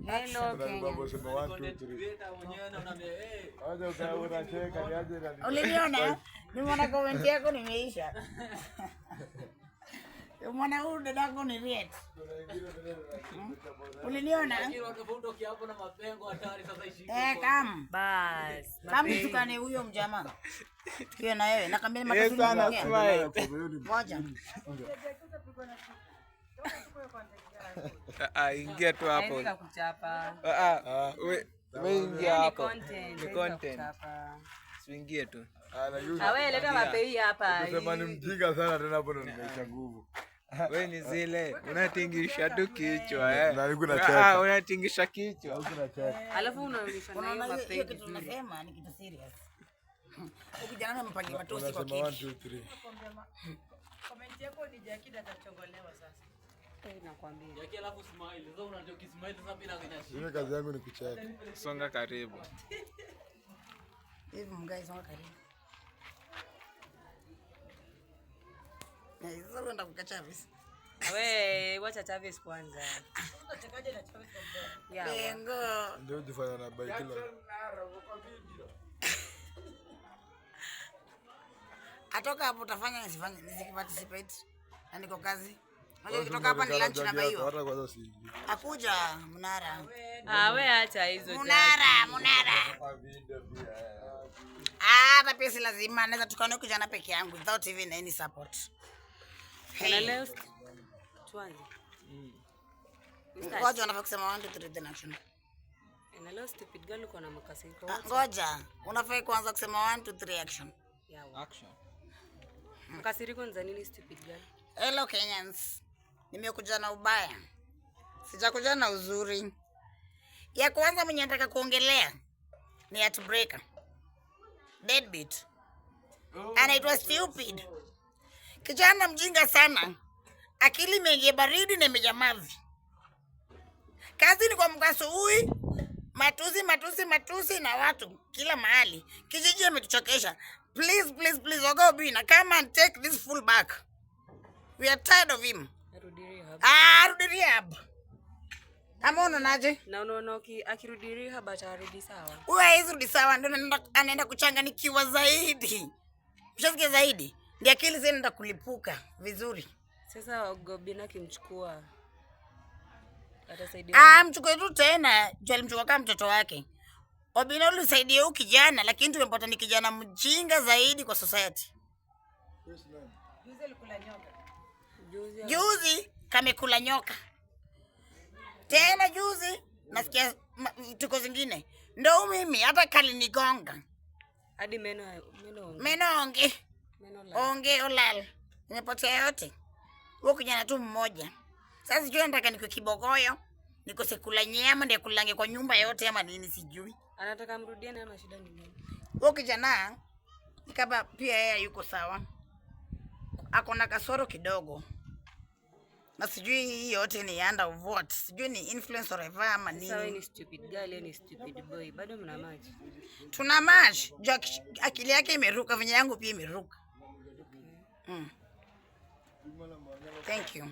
Hello Kuna Kenya. mambo sema 1 2 3. Aje ukae unacheka ni aje na Uliniona? Nimeona comment yako nimeisha. Umeona huyu dadako ni Riet. Uliniona? Eh, kam. Bas. Kam nitukane huyo mjamaa. Tukiwe na wewe. Nakwambia ni Yes, matatizo sana kuongea. smile. Ngoja. Ah, ah, ingia tu hapo. Haezi kuchapa. Ah, ah, we ingia Ni hapo. content. Ni Haezi content. kuchapa. Usiingie tu. Ah, na yule. Ah, we leta mapei hapa. Sema ni mjinga sana tena hapo ndo nimeisha nguvu. We ni zile unatingisha tu kichwa eh. Na nilikuwa Ah, nacheka. unatingisha kichwa. Huku nacheka. Alafu unaonyesha na hiyo Unaona hiyo mapei hiyo kitu vizuri. tunasema ni kitu serious. Huyu kijana amempangia matusi kwa Unasema 1 kiti. 2 3. Comment yako ni Jackie atachongolewa sasa. Eh, nakwambia. Mimi kazi yangu ni kucheka. Songa karibu. Hivi mgae songa karibu. Eh, sasa unaenda kukaa Chavis. We wacha Chavis kwanza. Yeah. Lengo. Ndio jifanya na bai kila. Atoka hapo utafanya nisifanye nisikiparticipate. Na niko kazi. Unajua ukitoka hapa ni lunch na baiwa. Hata kwanza usiingie. Akuja Mnara. Ah, we acha hizo Jackie. Munara, Munara. Ah, hata pia si lazima naweza tukana kijana peke yangu without even any support. Na Hey. leo tuanze. Ngoja unafaa kusema 1 2 3 then action. Na leo stupid girl uko na makasiriko. Ah, ngoja unafaa kuanza kusema 1 2 3 action. Yawa. Action. Makasiriko ni za nini stupid girl? Hello Kenyans. Nimekuja na ubaya. Sijakuja na uzuri. Ya kwanza mwenye nataka kuongelea ni heartbreaker. Deadbeat. Anaitwa stupid. Kijana mjinga sana. Akili imeingia baridi na imejaa mavi. Kazi ni kuamka asubuhi, matusi matusi matusi na watu kila mahali. Kijiji ametuchokesha. Please please please Oga Obinna, come and take this fool back. We are tired of him. Arudi rehab. Ah, arudi rehab. Ama unaonaje? Na unaona akirudi rehab atarudi sawa. Huyu hawezi rudi sawa, ndio anaenda kuchanganikiwa zaidi. Ushasikia zaidi? Ndio akili zinaenda kulipuka vizuri. Sasa Obinna akimchukua atasaidia. Ah, mchukue tu tena, juu alimchukua kama mtoto wake. Obinna ulisaidia huyu kijana, lakini tumepata ni kijana mjinga zaidi kwa society. Juzi alikula nyoka. Juzi Juzi kamekula nyoka. Tena juzi nasikia tuko zingine. Ndo mimi hata kalinigonga. hadi meno meno onge. Meno onge. Meno la. Onge olal. Nimepotea yote. Huo kijana tu mmoja. Sasa sijui nataka nikwe kibogoyo, nikose kula nyama ndio kulange kwa nyumba yote ama nini sijui. Anataka mrudiane ama shida ni nini? Huo kijana ni kama pia yeye yuko sawa. Ako na kasoro kidogo. Na sijui hii yote ni under of what. Sijui ni influence or ever ama Sasa wewe nini. ni stupid girl, yeye ni stupid boy. Bado mna match. Tuna match. Juu akili yake imeruka venye yangu pia imeruka. Thank you.